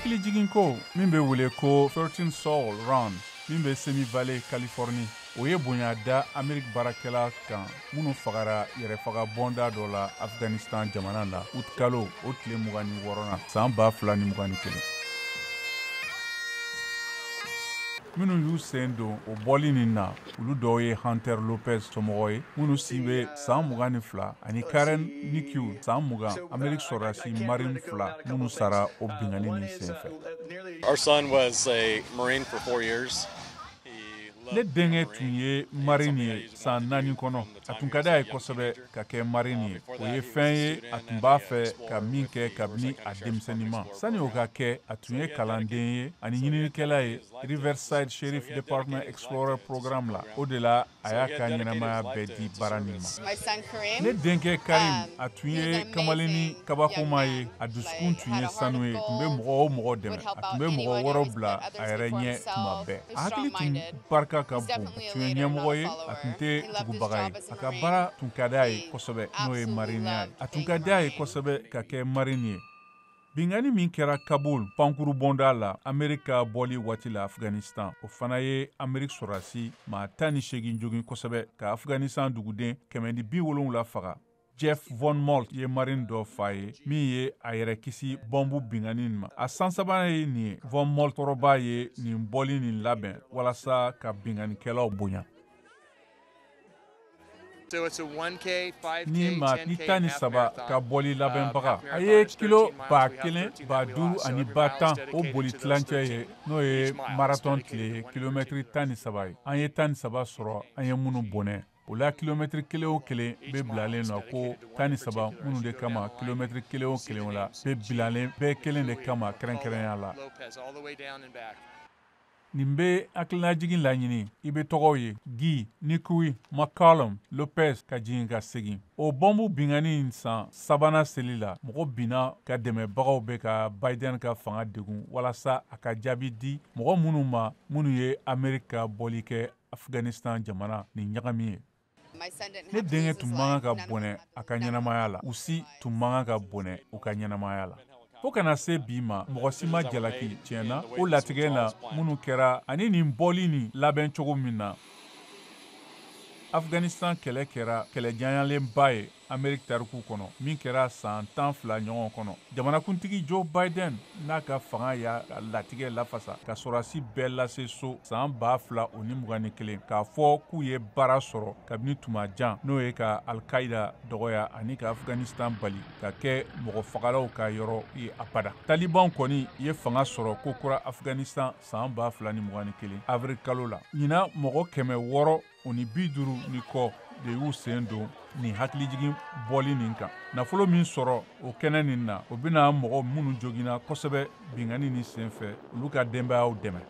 Hakilijigin ko min bɛ wele ko 13 Soul Run, min bɛ Simi Valley, Californie, o ye bonya da Amerique baarakɛla kan minnu fagara yɛrɛfaga bɔnda dɔ la Afghanistan jamana na août kalo o tile 26nan san 2021. Minnu y'u sen don o bɔli nin na, olu dɔw ye Hunter Lopez somɔgɔ ye, minnu si bɛ san 22, ani Karen Nikiu san 20, Amerique sɔrɔdasi Marine fila minnu sara o binkanni nin senfɛ. Our son was a Marine for 4 years. Ne denkɛ tun ye Marine ye san 4 kɔnɔ. A tun ka di a ye kosɛbɛ ka kɛ Marine ye. O ye fɛn ye a tun b'a fɛ ka min kɛ kabini a denmisɛnninma. Sani o ka kɛ, a tun ye kalanden ye ani ɲininikɛla ye Riverside Sheriff Department Explorer Program la. O de la, a y'a ka ɲɛnamaya bɛɛ di baara nin ma. Ne denkɛ Karim, a tun ye kamalennin kabakoma ye. A dusukun tun ye sanu ye. A tun bɛ mɔgɔ o mɔgɔ dɛmɛ. A tun bɛ mɔgɔ wɛrɛw bila a yɛrɛ ɲɛ tuma bɛɛ. A hakili tun barika ka bon. A tun ye ɲɛmɔgɔ ye, a tun tɛ tugubaga ye. A ka baara tun ka di a ye kosɛbɛ, n'o ye mariniya ye. A tun ka di a ye kosɛbɛ ka kɛ marine ye. Binkanni min kɛra Kaboul pankuru bonda la Amerique ka bɔli waati la Afghanistan, o fana ye Amerique sɔrɔdasi maa 18 jogin kosɛbɛ ka Afghanistan duguden 170 faga. Jeff Von Molt ye marine dɔ fa ye min ye a yɛrɛ kisi bɔnbu binkanni ma. A san sabanan ye nin ye. Von Molt kɔrɔba ye nin bɔli nin labɛn walasa ka binkannikɛlaw bonya. Ni ma ni 13 ka bɔli labɛnbaga, a ye kilo 1000, 5000 ani 10,000 o boli tilancɛ ye, n'o ye marathon tile ye, kilomɛtiri 13 ye. An ye 13 sɔrɔ, an ye minnu bɔnɛ. O la kilomɛtiri kelen o kelen bɛ bilalen nɔ ko 13 minnu de kama, kilomɛtiri kelen o kelen la bɛ bilalen bɛɛ kelen de kama kɛrɛnkɛrɛnya la. Nin bɛ hakilinajigin laɲini, i bɛ tɔgɔw ye Guy, Nikui, McCallum, Lopez ka jigin ka segin. O bɔnbu binkanni in san sabanan seli la, mɔgɔ binna ka dɛmɛbagaw bɛ ka Biden ka fanga degun walasa a ka jaabi di mɔgɔ minnu ma minnu ye Amerique ka bɔli kɛ Afghanistan jamana nin ɲagami ye. Ne denkɛ tun man kan ka bɔnɛ a ka ɲɛnamaya la, u si tun man kan ka bɔnɛ u ka ɲɛnamaya la. Fo kana se bi ma, mɔgɔ si ma jalaki tiɲɛ na o latigɛ na minnu kɛra ani nin bɔli nin labɛn cogo min na. Afghanistan kɛlɛ kɛra kɛlɛ janyalenba ye Amerique tariku kɔnɔ, min kɛra san 12 ɲɔgɔn kɔnɔ. Jamanakuntigi Joe Biden n'a ka fanga y'a latigɛ lafasa ka sɔrɔdasi bɛɛ lase so san 2021, k'a fɔ k'u ye baara sɔrɔ kabini tuma jan, n'o ye ka Al-Qaïda dɔgɔya ani ka Afghanistan bali ka kɛ mɔgɔ fagalaw ka yɔrɔ ye abada. Taliban kɔni ye fanga sɔrɔ ko kura Afghanistan san 2021 avril kalo la. Ɲinan mɔgɔ 650 ni kɔ de y'u sen don nin hakilijigin bɔli nin kan. Nafolo min sɔrɔ o kɛnɛ nin na, o bɛna mɔgɔ minnu joginna kosɛbɛ binkanni nin senfɛ, olu ka denbayaw dɛmɛ.